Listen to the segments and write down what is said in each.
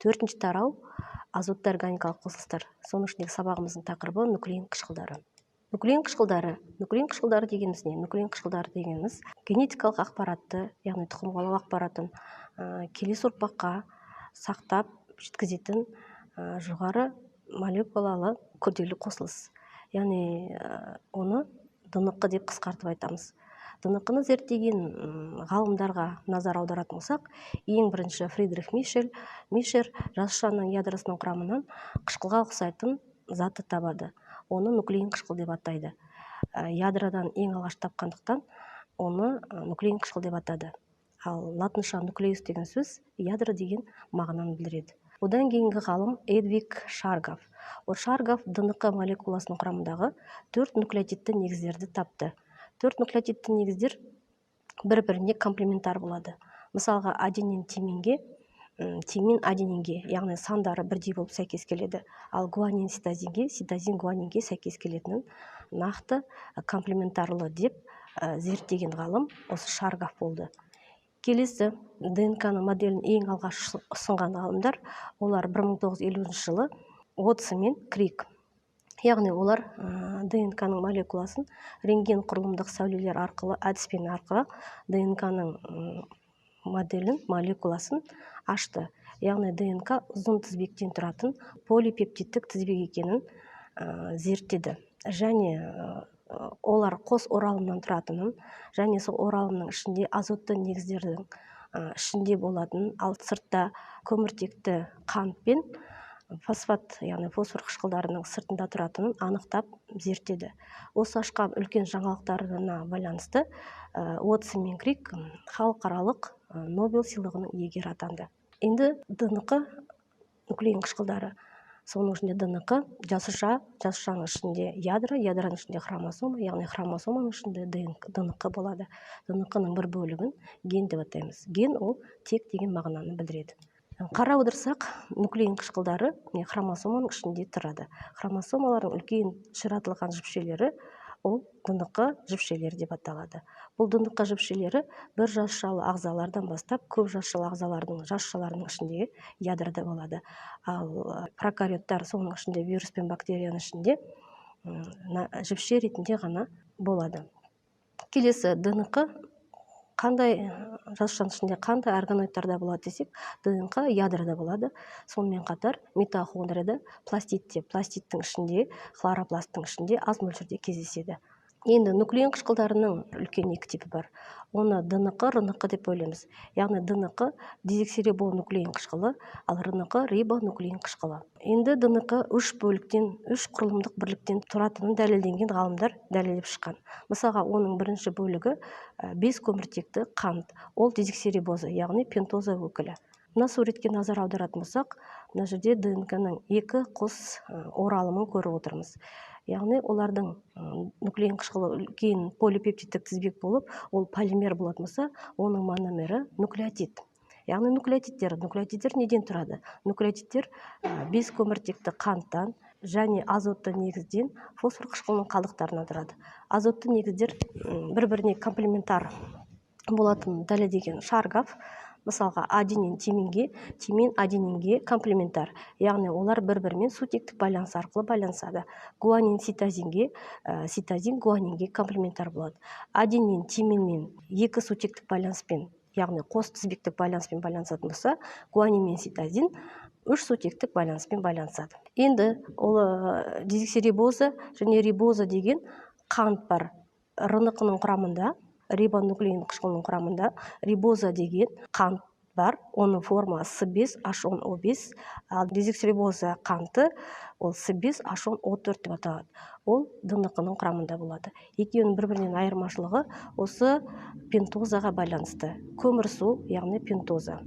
Төртінші тарау – азотты органикалық қосылыстар. Соның ішіндегі сабағымыздың тақырыбы – нуклеин қышқылдары. Нуклеин қышқылдары. Нуклеин қышқылдары дегеніміз не? Нуклеин қышқылдары дегеніміз генетикалық ақпаратты, яғни тұқым қуалау ақпаратын келесі ұрпаққа сақтап жеткізетін жоғары молекулалы күрделі қосылыс. Яғни оны ДНҚ деп қысқартып айтамыз. ДНҚ-ны зерттеген ғалымдарға назар аударатын болсақ, ең бірінші Фридрих Мишер жасушаның ядросының құрамынан қышқылға ұқсайтын затты табады. Оны нуклеин қышқыл деп атайды. Ядродан ең алғаш тапқандықтан, оны нуклеин қышқыл деп атады. Ал латынша нуклеус деген сөз ядро деген мағынаны білдіреді. Одан кейінгі ғалым Эдвиг Шаргов. Ол Шаргов ДНҚ молекуласының құрамындағы төрт нуклеотидті негіздерді тапты. Төрт нуклеотидті негіздер бір біріне комплементар болады. Мысалға, аденин тиминге, тимин аденинге, яғни сандары бірдей болып сәйкес келеді. Ал гуанин цитозинге, цитозин гуанинге сәйкес келетінін нақты комплементарлы деп зерттеген ғалым осы Шаргов болды. Келесі ДНК-ның моделін ең алғаш ұсынған ғалымдар олар 1950 жылы Уотсон мен Крик. Яғни олар ДНК-ның молекуласын рентген құрылымдық сәулелер арқылы, әдіспен арқылы ДНК-ның моделін, молекуласын ашты. Яғни ДНК ұзын тізбектен тұратын полипептидтік тізбек екенін зерттеді және олар қос оралымнан тұратынын және сол оралымның ішінде азотты негіздердің ішінде болатын, ал сыртта көміртекті қант пен фосфат, яғни фосфор қышқылдарының сыртында тұратынын анықтап зерттеді. Осы ашқан үлкен жаңалықтарына байланысты Уотсон мен Крик халықаралық Нобель сыйлығының иегері атанды. Енді ДНҚ, нуклеин қышқылдары, соның ішінде ДНҚ жасуша, жасушаның ішінде ядро, ядроның ішінде хромосома, яғни хромосоманың ішінде ДНҚ болады. ДНҚ-ның бір бөлігін ген деп атаймыз. Ген ол тек деген мағынаны білдіреді. Қарап отырсақ, нуклеин қышқылдары міне хромосоманың ішінде тұрады. Хромосомалардың үлкен ширатылған жіпшелері ол ДНҚ жіпшелері деп аталады. Бұл ДНҚ жіпшелері бір жасушалы ағзалардан бастап көп жасушалы ағзалардың жасушаларының ішіндегі ядрода болады. Ал прокариоттар, соның ішінде вирус пен бактерияның ішінде жіпше ретінде ғана болады. Келесі ДНҚ қандай жасушаның ішінде, қандай органоидтарда болады десек, ДНҚ ядрода болады. Сонымен қатар митохондрияда, пластидте, пластидтің ішінде, хлоропласттың ішінде аз мөлшерде кездеседі. Енді нуклеин қышқылдарының үлкен екі типі бар. Оны ДНҚ, РНҚ деп бөлеміз. Яғни ДНҚ дезоксирибонуклеин қышқылы, ал РНҚ рибонуклеин қышқылы. Енді ДНҚ үш бөліктен, үш құрылымдық бірліктен тұратынын дәлелденген ғалымдар дәлелдеп шыққан. Мысалға, оның бірінші бөлігі бес көміртекті қант, ол дезоксирибоза, яғни пентоза өкілі. Мына суретке назар аударатын болсақ, мына жерде ДНК-ның екі қос оралымын көріп отырмыз. Яғни олардың нуклеин қышқылы үлкен полипептидтік тізбек болып, ол полимер болатын болса, оның мономері нуклеотид. Яғни нуклеотидтер неден тұрады? Нуклеотидтер бес көміртекті қанттан және азотты негізден, фосфор қышқылының қалдықтарынан тұрады. Азотты негіздер бір-біріне комплементар болатынын дәлелдеген Шаргов. Мысалға, аденин тиминге, тимин аденинге комплементар, яғни олар бір-бірімен сутектік байланыс арқылы байланысады. Гуанин цитозинге, цитозин гуанинге комплементар болады. Аденин тиминмен екі сутектік байланыспен, яғни қос тізбектік байланыспен байланысатын болса, гуанин мен цитозин үш сутектік байланыспен байланысады. Енді ол дезоксирибоза және рибоза деген қант бар. РНҚ-ның құрамында, рибонуклеин қышқылының құрамында рибоза деген қант бар. Оның формасы С5H10O5. Ал дезоксирибоза қанты ол С5H10O4 деп аталады. Ол ДНҚ-ның құрамында болады. Екеуінің бір-бірінен айырмашылығы осы пентозаға байланысты. Көмірсу, яғни пентоза.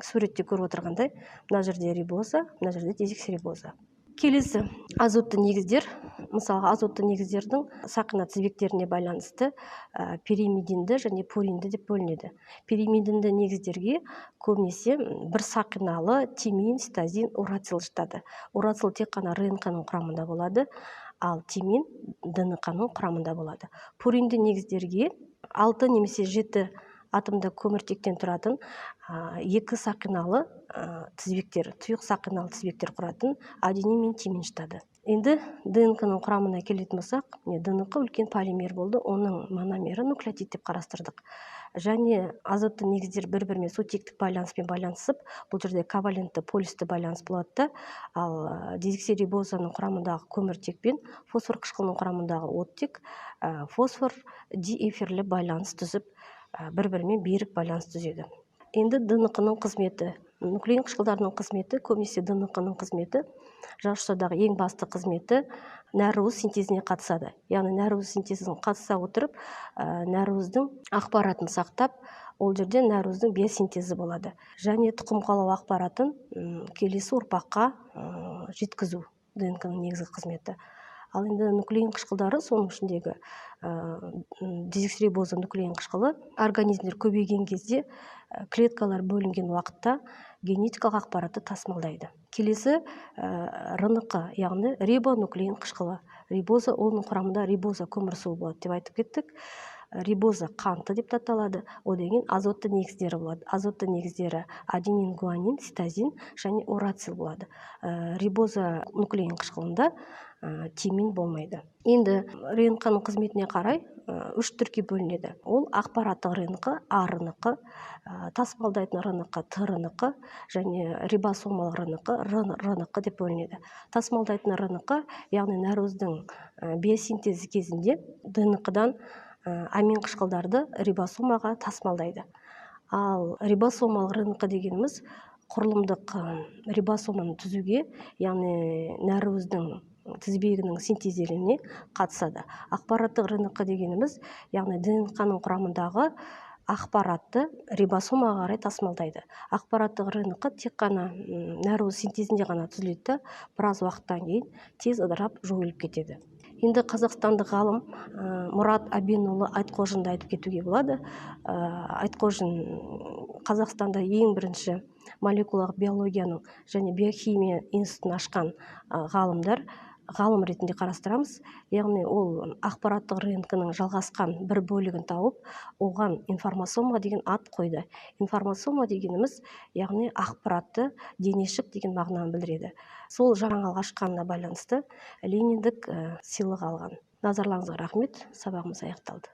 Суретте көріп отырғандай, мына жерде рибоза, мына жерде дезоксирибоза. Келесі азотты негіздер. Мысалға, азотты негіздердің сақина тізбектеріне байланысты пиримидинді және пуринді деп бөлінеді. Пиримидинді негіздерге көбінесе бір сақиналы тимин, цитозин, урацил жатады. Урацил тек қана РНҚ-ның құрамында болады, ал тимин ДНҚ-ның құрамында болады. Пуринді негіздерге 6 немесе 7 Атомды көміртектен тұратын екі сақиналы тізбектер, тұйық сақиналы тізбектер құратын аденин мен тимин жатады. Енді ДНК-ның құрамына келетін болсақ, ДНК үлкен полимер болды, оның мономері нуклеотид деп қарастырдық. Және азотты негіздер бір-бірімен сутектік байланыспен байланысып, бұл жерде ковалентті полюсті байланыс болады да, ал дезоксирибозаның құрамындағы көміртек пен фосфор қышқылының құрамындағы оттек фосфор диэфирлі байланыс түзіп, бір-бірімен берік байланыс түзеді. Енді ДНК-ның қызметі, нуклеин қышқылдарының қызметі, көбінесе ДНК-ның қызметі, жасушадағы ең басты қызметі нәруыз синтезіне қатысады. Яғни нәруыз синтезіне қатыса отырып, нәруыздың ақпаратын сақтап, ол жерде нәруыздың биосинтезі болады. Және тұқым қуалау ақпаратын келесі ұрпаққа жеткізу ДНК-ның негізгі қызметі. Ал енді нуклеин қышқылдары, соның ішіндегі дезоксирибоза нуклеин қышқылы организмдер көбейген кезде, клеткалар бөлінген уақытта генетикалық ақпаратты тасымалдайды. Келесі РНК, яғни рибонуклеин қышқылы. Рибоза, оның құрамында рибоза көмірсуы болады деп айтып кеттік. Рибоза қанты деп аталады. Одан кейін азотты негіздері болады. Азотты негіздері аденин, гуанин, цитозин және урацил болады. Рибоза нуклеин қышқылында тимин болмайды. Енді РНК-ның қызметіне қарай үш түрге бөлінеді. Ол ақпараттық РНК, АРНК, тасымалдайтын РНК, ТРНК және рибосомалық РНК, РНК деп бөлінеді. Тасымалдайтын РНК, яғни нәруыздың биосинтезі кезінде ДНК-дан амин қышқылдарды рибосомаға тасымалдайды. Ал рибосомалық РНК дегеніміз құрылымдық рибосоманы түзуге, яғни нәруыздың тізбегінің синтезделуіне қатысады. Ақпараттық РНК дегеніміз, яғни ДНК-ның құрамындағы ақпаратты рибосомаға қарай тасымалдайды. Ақпараттық РНК тек қана нәруыз синтезінде ғана түзіледі, біраз уақыттан кейін тез ыдырап жойылып кетеді. Енді қазақстандық ғалым Мұрат Әбенұлы Айтқожинді айтып кетуге болады. Айтқожин Қазақстанда ең бірінші молекулалық биологияның және биохимия институтын ашқан ғалымдар, ғалым ретінде қарастырамыз. Яғни ол ақпараттық РНК-ның жалғасқан бір бөлігін тауып, оған информасома деген ат қойды. Информасома дегеніміз, яғни ақпаратты денешік деген мағынаны білдіреді. Сол жаңалық ашқанына байланысты Лениндік сыйлық алған. Назарларыңызға рахмет, сабағымыз аяқталды.